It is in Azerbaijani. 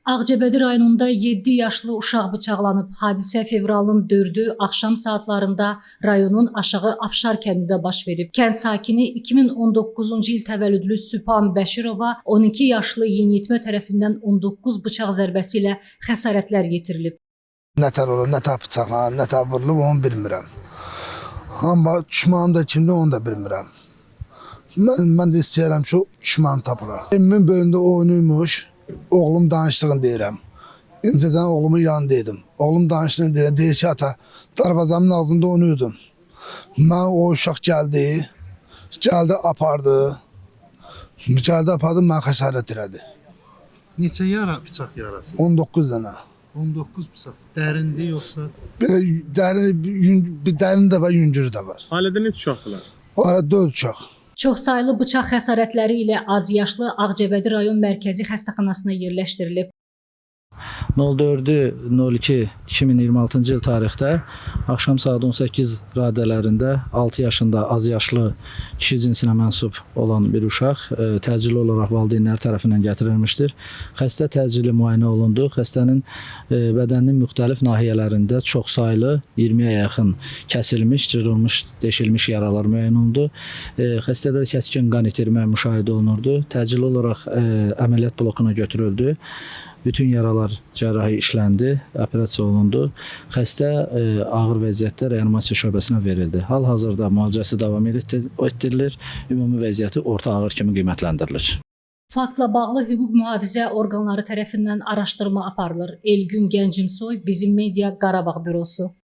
Ağcabədi rayonunda 7 yaşlı uşaq bıçaqlanıb. Hadisə fevralın 4-ü axşam saatlarında rayonun Aşağı Afşar kəndində baş verib. Kənd sakini 2019-cu il təvəllüdlü Sübhan Bəşirova 12 yaşlı yeniyetmə tərəfindən 19 bıçaq zərbəsi ilə xəsarətlər yetirilib. Nətər olur, nətər bıçaqlanır, nətər vurulub onu bilmirəm. Amma düşmanım da kimdir onu da bilmirəm. Mən də istəyirəm ki, düşmanım tapılar. Emmimin böyündə oynayırmış, oğlum danışdığını deyirəm. İncədən oğlumun yanında idim. Oğlum danışdığını deyirəm, deyir ki, ata, darvazamın ağzında oynuyordum. Mən o uşaq gəldi, gəldi apardı. Gəldi apardı, mənə xəsarət elədi. Neçə yara bıçaq yarası? 19 dənə. 19 bıçaq. Dərindi yoxsa Belə dərin, bir dərin də var, yüngürü də var. Ailədə neçə uşaqdılar? O ara 4 uşaq. Çoxsaylı bıçaq xəsarətləri ilə azyaşlı Ağcabədi rayon mərkəzi xəstəxanasına yerləşdirilib. 04.02.2026-cı il tarixdə axşam saat 18 radələrində 6 yaşında azyaşlı kişi cinsinə mənsub olan bir uşaq təcili olaraq valideynləri tərəfindən gətirilmişdir. Xəstə təcili müayinə olundu. Xəstənin bədəninin müxtəlif nahiyələrində çoxsaylı 20-yə yaxın kəsilmiş, cırılmış, deşilmiş yaralar müəyyən olundu. Xəstədə kəskin qan itirmə müşahidə olunurdu. Təcili olaraq əməliyyat blokuna götürüldü. Bütün yaralar cərrahi işləndi, operasiya olundu. Xəstə ağır vəziyyətdə reanimasiya şöbəsinə verildi. Hal-hazırda müalicəsi davam etdirilir. Ümumi vəziyyəti orta ağır kimi qiymətləndirilir. Faktla bağlı hüquq mühafizə orqanları tərəfindən araşdırma aparılır. Elgün Gəncimsoy, Bizim Media Qarabağ bürosu.